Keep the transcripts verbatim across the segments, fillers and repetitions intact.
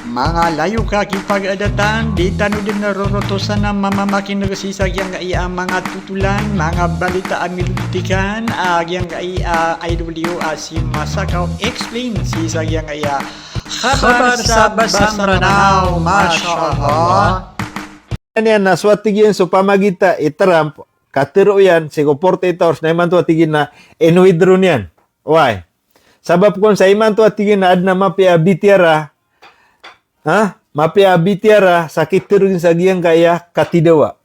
Manga layo ka kipagadatan, di tano dn rorotosan a mamamakineg sii sa giyangkaya a manga totolan, manga balita a milolitikan a giyangkaya a I W a si Masakaw Explain sii sa giyangkaya a Khabar sa Basa Mranaw. Masha Allah. Niyan na so a tig iyan so pamagita i Trump, katero iyan sii ko forty-eight hours na imanto a tig iyan na in-withdraw niyan. Why? Sabap kon sa imanto a tig iyan na adn a mapiya a B T R a, ha? Mapiya a B T R a sa kitereg sa giyangkaya katidawa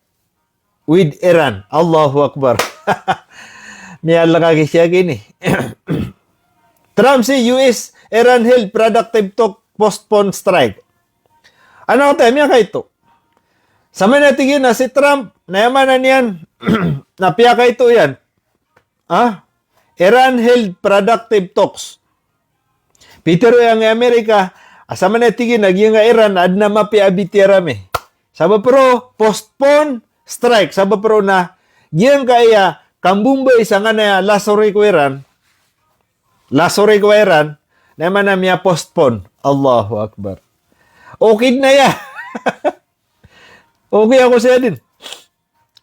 with Iran. Allahu Akbar. Miyalaka ki siya kini. Trump si U S Iran held productive talk, postpone strike. Ano kata miyakaito? Samanaya tig iyan na si Trump, na aya maana niyan, na piyakaito iyan. Ah, Iran held productive talks. Pitero iyan i Amerika, a samanaya tig iyan a giyangkaya Iran, adn a mapiya a B T R ami. Sabap roo, postpone strike. Sabap roo na giyangkaya kambombay sangkanaya lasori ko Iran. Lasori ko Iran, na aya maana miya-postpone. Allahu Akbar. Okay na aya. Okay ako saya dn.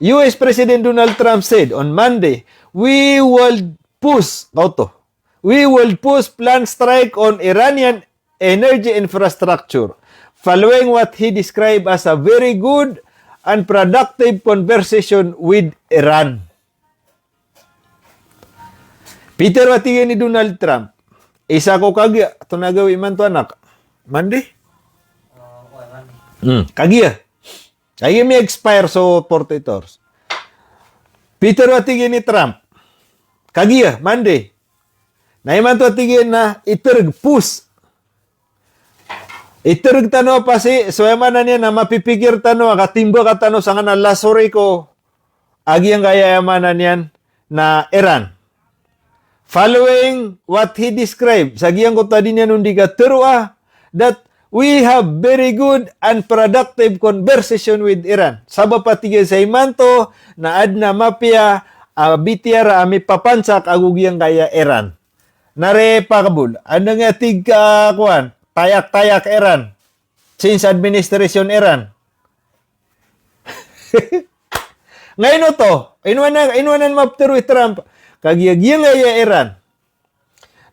U S President Donald Trump said on Monday, "We will push," kaoto, "we will push planned strike on Iranian energy infrastructure, following what he described as a very good and productive conversation with Iran." Pitero a tig iyan i Donald Trump, isa ko kagiya, antonaa gawii imanto anak? Monday? Hmm, kagiya. Kagiya mi-expire so forty-eight hours. Pitero a tig iyan i Trump, kagiya, Monday. Na imanto a tig iyan na itereg, push. Itereg tano a pasi, so aya maana niyan na mapipikir tano a katimbaka tano sangkanan a lasori ko a giyangkaya aya maana niyan na Iran. Following what he described, sa giyangkoto a di niyan on di kateroa, that we have very good and productive conversation with Iran. Sabap a tig iyan sa imanto na adn a mapiya a B T R a mipapansak ago giyangkaya Iran. Na ri pakabol, anda nga tig ka kowan, tayak-tayak Iran, change administration Iran. Ngaino to, ino anan, ino anan maptero i Trump, kagiya giyangkaya Iran.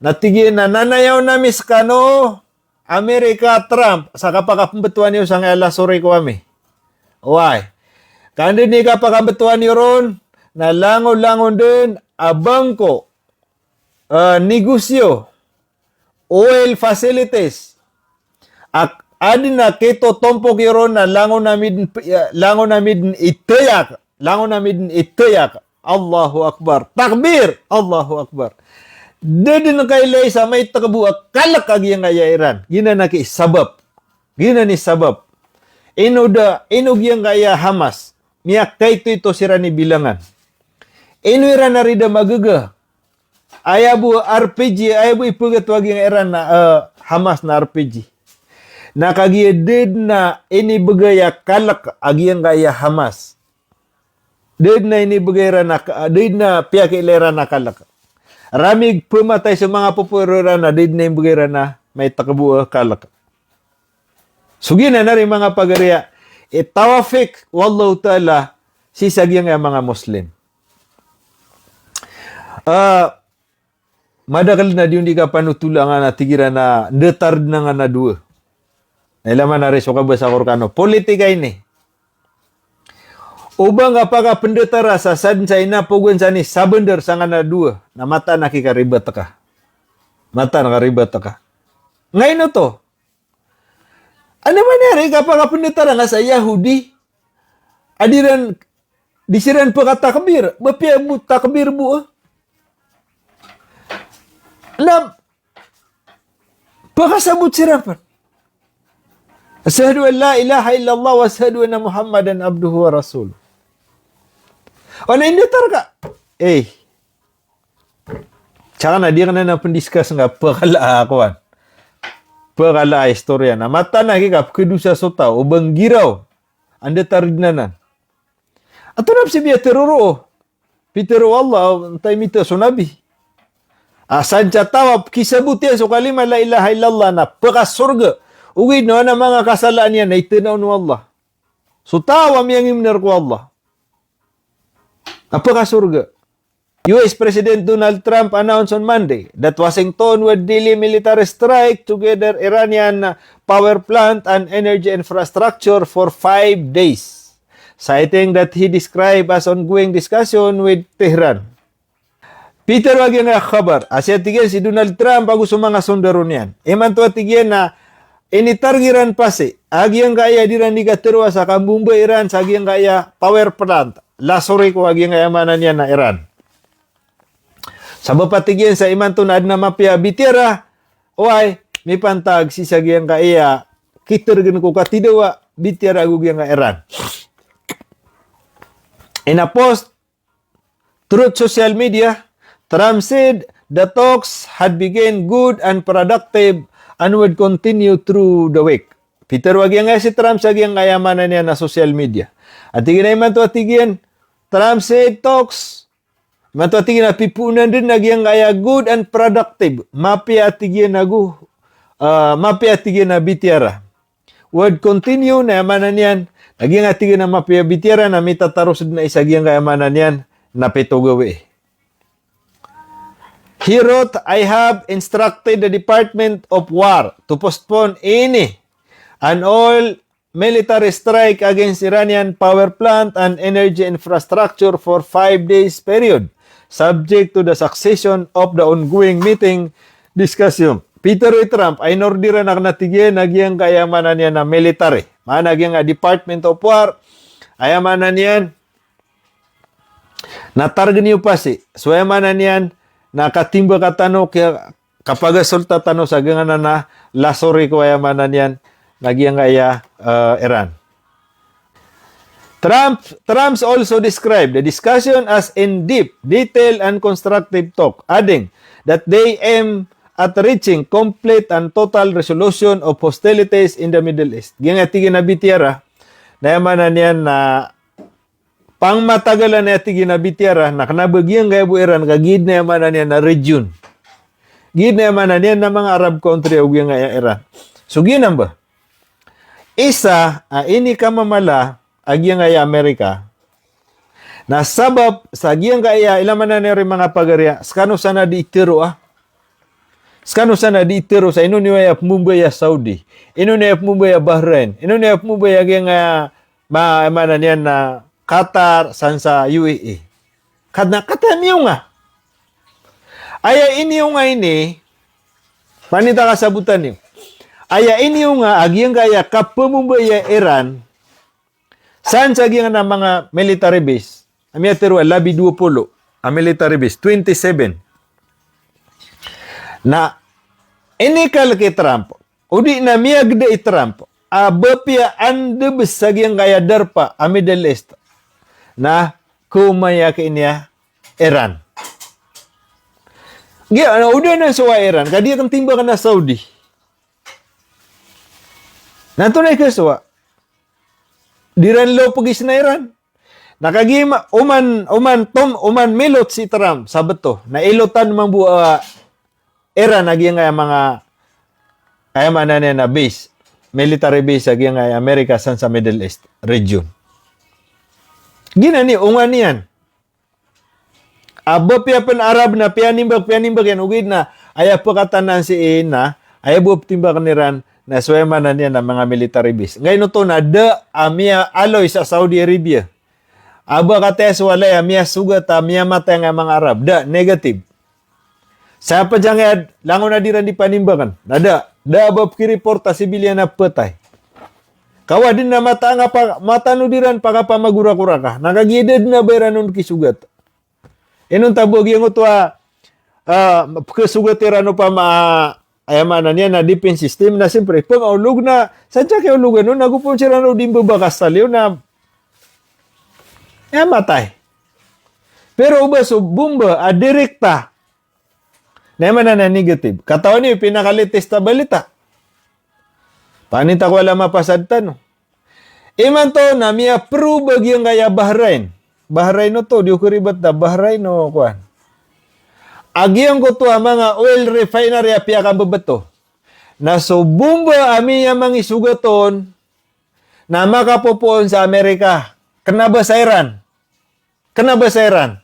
Na tig iyan a nanayawn ami skano, Amerika, Trump, sa kapakapmbtowan iyo sangkaya lasori ko ami. Why? Ka anda i kapakambtowan iyo ron, na langon-langon dn a bangko, ah, negosyo, oil facilities, a adn a kitotompok iyo ron na langon ami dn, ah, langon ami dn itayak, langon ami dn itayak. Allahu Akbar. Takbir! Allahu Akbar. Da dn kailay sa maitk bo a kalk a giyangkaya Iran. Giyanan a ki sabap. Giyanan i sabap. Ino da, ino giyangkaya Hamas. Miyakaito-ito siran i bilangan. Ino iran a rida magaga. Aya bo R P G, aya bo ipagato a giyangkaya Iran na, eh, Hamas na R P G. Na kagiya da dn a inibgay a kalk a giyangkaya Hamas. Da dn a inibgay iran a ka-, da dn a piyakiilay iran a kalk. Ramig pmatay so manga popoon iran a da dn a inibgay iran a maitk bo a kalk. So giyanan ari manga pagari a, eh, tawfiq, wallahu ta'ala, sii sa giyangkaya manga Muslim. Ah, madakl na di on di kapanotola nga na tig iran a ndatar dn a nga na dowa. Na ilay man ari so kabasa ko rkano. Politika ini. O ba nga pakapndatara sa sadn sa inapogan sa ni sabndar sa nga na dowa. Na mataan a kikaribat ka. Mataan a karibat ka. Ngaino to? Anda man ari kapakapndatara nga sa Yahudi a di ran, di siran pakatakbir, ba piya bo takbir bo, eh. Na pakasabot siran pn. Ashhadu an la ilaha illallah wa ashhadu anna Muhammadan abduhu wa rasuluh. O na indatar ka. Eh. Saka na di ka na pndiskas nga pkala a kowan. Pkala a istorya. Na mataan a kikapkhadosa so taw o ba nggiraw a ndatar dn anan. Antonaa pn i piyatharo roo? Pitharo o Allah, antaa i mitharo so Nabi? A sadn sa taw a kisabot iyan so kalima la ilaha illallah na pkasorga. Ogaid na manga kasalaan iyan na itanaw o Allah. So taw a miyangimnar ko Allah a pakasorga. U S President Donald Trump announced on Monday that Washington would delay military strike to gather Iranian power plant and energy infrastructure for five days, citing that he described as ongoing discussion with Tehran. Pitharo a giyangkaya khabar a sii, tig iyan, si Donald Trump ago so manga sondaro niyan, imanto, tig iyan, na initarget iran pasi a giyangkaya di iran di katharoa sa kambomba iran sa giyangkaya power plant, lasori ko a giyangkaya maana niyan na Iran. Sabap a, tig iyan, sa imanto na adn a mapiya a bitiyara, oway, mipantag sii sa giyangkaya kitarget ko katidawa, bitiyara ago giyangkaya Iran. In a post, Truth social media, Trump said the talks had begun good and productive and would continue through the week. Pitharo a giyangkaya si Trump sa giyangkaya maana niyan na social media. A tig iyan a imanto, a tig iyan, Trump said talks. Imanto, a tig iyan, a pipoon dn a giyangkaya good and productive. Mapiya, a tig iyan, ago, ah, mapiya, a tig iyan, a bitiyara. Would continue, na aya maana niyan na giyangkaya, tig iyan, a mapiya a bitiyara na mitataros dn a isa giyangkaya maana niyan na pito gawii. He wrote, "I have instructed the Department of War to postpone any and all military strike against Iranian power plant and energy infrastructure for five days period, subject to the succession of the ongoing meeting discussion." Pitharo i Trump a inorderan akn, a tig iyan, a giyangkaya maana niyan na military, maana giyangkaya Department of War, aya maana niyan na target iyo pasi so aya maana niyan na katimbaka tano, kiya kapagasolta tano sa giyangkanan a lasori ko aya maana niyan na giyangkaya, eh, Iran. Trump, Trump's also described the discussion as in-depth, detailed and constructive talk, adding that they aim at reaching complete and total resolution of hostilities in the Middle East. Giyangkaya, tig iyan, a bitiyara na aya maana niyan na pangmatagalan, aya, tig iyan, a bitiyara na kna ba giyangkaya bo Iran ka giya dn, aya maana niyan na, region. Giya dn, aya maana niyan na, manga Arab country ago giyangkaya Iran. So giyanan ba isa a inikamamala a giyangkaya Amerika na sabap sa giyangkaya, ilay maana niyan ron, manga pagari, a skano san a di itharo a Skano san a di itharo sa ino niyo aya pmbomba a Saudi, ino niyo aya pmbomba a Bahrain, ino niyo aya pmbomba a giyangkaya, ma-, maana niyan na, Qatar, san sa U A E. Kataya, kataya miyonga. Aya iniyonga ini, paninta ka sabotan iyo. Aya iniyonga a giyangkaya kapmbomba a Iran san sa giyangkaya manga military base a miyatharo a labi dowa polo a military base, twenty-seven. Na inikalk i Trump, odi na miyagda i Trump a ba piya andebes sa giyangkaya darpa a Middle East na khaoma iyan a Iran. Giya, na odi na so a Iran, ka di akn timbakn a Saudi. Na antonaa i kasowa? Di ran lopegi sna Iran. Na kagiya ma-, oman, oman tom-, oman milot si Trump sa beto. Na ilotan mambo a Iran a giyangkaya manga, aya maana niyan na base, military base a giyangkaya Amerika san sa Middle East region. Giyanan i onga niyan. A ba piya pn Arab na piyanimbak, piyanimbak iyan, ogaid na aya pkatan anan sii na aya bo ptimbakn iran na so aya maana niyan na manga military base. Angkaino oto na da a miyaaloy sa Saudi Arabia a ba kataya so walay a miyasogat a miyamatay angkaya manga Arab. Da, negative. Sa pajangayad, langon a di ran di panimbakn. Na da, da a ba pkireport a civilian a patay. Kawa dn na mataan a pa-, mataan o di ran pakapamagorakoraka. Na kagiya da dn a ba iran on kisogat. Inonta bo a giyangkoto a, ah, pkhasogat iran opama a, aya maana niyan na defense system na siyempre, pngaolog na, sa dn sa kiyaologan on, na go pn siran o di mbabaka sa liyo na, aya matay. Pero o ba so bomba a direkta, na aya maana niyan negative. Katawan iyo, pinaka-latest a balita. Paninta ko a la mapasad tano. Imanto na miya-approve a giyangkaya Bahrain. Bahrain oto, di ko karibat a Bahrain o kowan. A giyangkoto a manga oil refinery a piyakambebet oto. na so bomba a miyamangisogat on na makapopoon sa Amerika. Kena ba sa Iran? Kena ba sa Iran?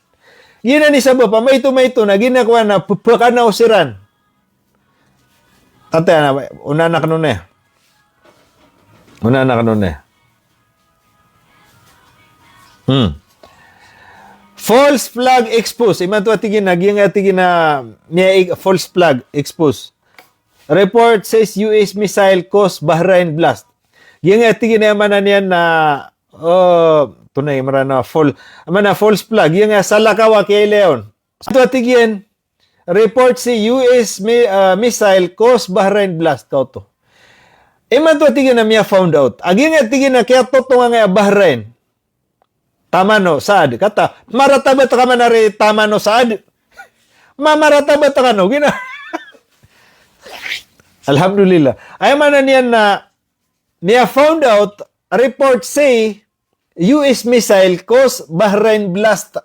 Giyanan i sabap a maito-maito na ginakowa na pepakanaw si Iran. Ati ana, onaan akn on aya. Onaan akn on aya. Hmm. False flag exposed. Imanto a tig iyan a, giyangkai a tig iyan a, miya-, false flag exposed. Report says U S missile cause Bahrain blast. Giyangkai a tig iyan a, aya maana niyan na, o, tonaa i Mranaw a fal-, aya maana false flag. Giyangkai a salakaw a kiyailay on. Imanto a tig iyan, report says U S mi-, ah, missile cause Bahrain blast, kaoto. Imanto a tig iyan a miya-found out a giyangkai a tig iyan a kiyatotongan a Bahrain. Taman o Saad. Kata, maratabat ka man ari taman o Saad. Ma-, maratabat ka no, gina. Alhamdulillah. Aya maana niyan na, miya-found out, report say, U S missile cause Bahrain blast.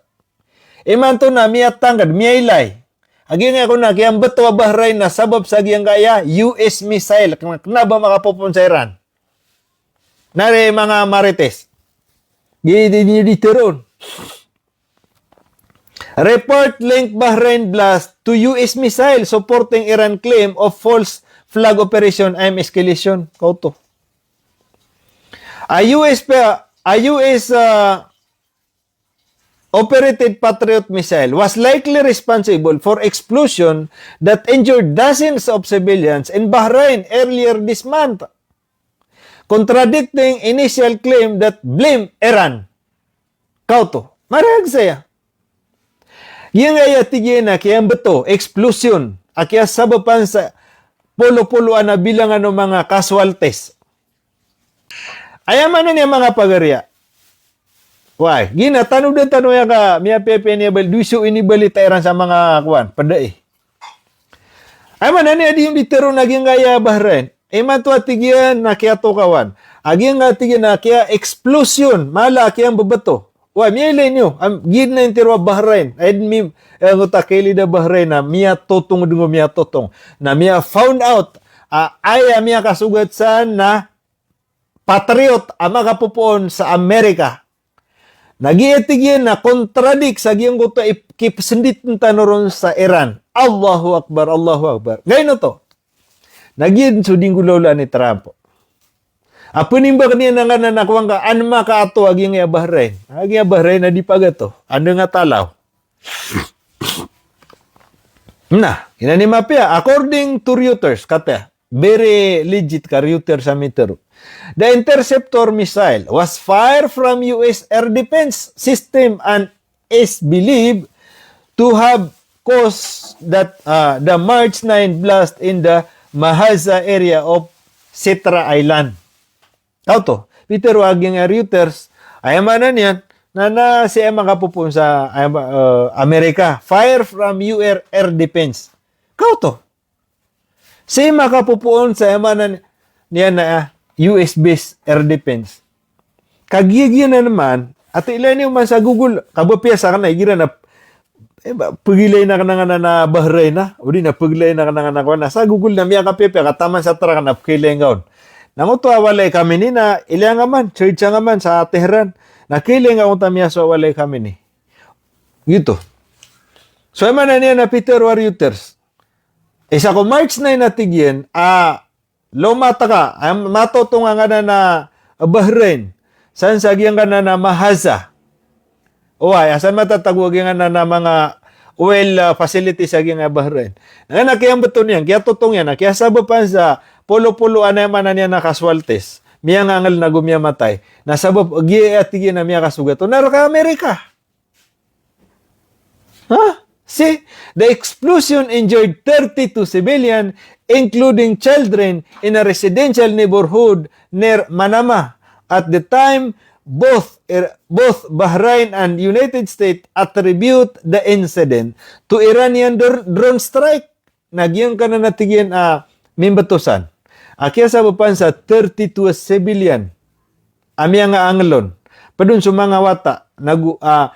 Imanto na miyatangkd, miyailay a giyangkai a kon a kiyambeto a Bahrain na sabap sa giyangkai a U S missile, kena, kena ba makapopoon sa Iran. Na ari manga marites. Di, di, di, di teron. Report link Bahrain blast to U S missile supporting Iran claim of false flag operation, I M escalation. Kaoto. A U S pa, a U S, ah, operated Patriot missile was likely responsible for explosion that injured dozens of civilians in Bahrain earlier this month, contradicting initial claim that blame Iran. Kaoto, marag saya. Giyangkai a tig iyan a kiyambeto, explosion, a kiyasabapan sa polo-polo a bilangan o manga casualties. Aya maana niyan manga pagari a, wai, gina tano da tano aya ka miyapiyapiya ini a bal-, dowa so inibalita iran sa manga kowan, pd ai. Aya maana niyan a di, di teron a giyangkai a Bahrain. Imanto a tig iyan na kiyatokawan a giyangkai a tig iyan a kiya-explosion, mala a kiyambebeto. Wai, miyailay niyo, am, giyanan i tero a Bahrain. Aya den mi, eh, anggota kailay a Bahrain na miyatotong, den go miyatotong. Na miya-found out a aya miyakasogat san na Patriot a makapopoon sa Amerika. Na giya tig iyan na contradict sa giyangkoto a ip-, kipsenditen tano ron sa Iran. Allahu Akbar, Allahu Akbar. Gay na oto. Na giya den so di nggolawlaan i Trump a penimbak niyan angkanan a kowan ka, an makaato a giyangkai a Bahrain. A giyangkai a Bahrain na di pagato. Anda nga talaw. Na, inani mapiya, according to Reuters, kata, very legit ka Reuters a mitero. The interceptor missile was fired from U S air defense system and is believed to have caused that, uh, the March nine blast in the Mahaza area of Sitra Island. Kaoto, pitero a giyangkai a Reuters, aya maana niyan na, na sii a makapopoon sa, aya ma-, eh, Amerika, fire from U S air defense. Kaoto. Sii makapopoon sa, aya maana niyan na, ah, U S based air defense. Kagiya giyanan man, ati ilay niyo man sa Google, kabapiya sa kena igira na Eh, ba, pegilay na kena nganan a Bahrain na, odi na pegilay na kena nganan a kowan na sa Google na miyakapiyapiya ka taman sa Trump na pegilay nga on. Na ngoto a walay Khamenei na ilay nga man, search nga man sa Tehran. Na kailay nga ngoto a miyasowa a walay Khamenei. Giyoto. So, aya maana niyan na pitero a Reuters. Isa ko March nine a tig iyan, a, lomat ka, a, matotong angkanan a Bahrain san sa giyangkanan a Mahaza. Oway, a san matatago a giyangkanan a manga oil, ah, facilities a giyangkanan a Bahrain. Na kiyambeto niyan, kiyatotong iyan, na kiyasabapan sa polo-polo a, aya maana niyan na casualties. Miyangangel na go miyamatay. Na sabap giya a tig iyan a miyakasogat on na rka Amerika. Huh? See, the explosion injured thirty-two civilian, including children, in a residential neighborhood near Manama. At the time, both, both Bahrain and United States attribute the incident to Iranian dr-, drone strike. Na giyangkanan a tig iyan a mimbeto san a kiyasabapan sa thirty-two civilian a miyangangel on. Ped on so manga wata, nago, ah,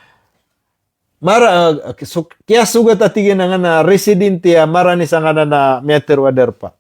mara, ah, so, kiyasogat a tig iyan a nganan a residente a marani sangkanan a miyatero a darpa.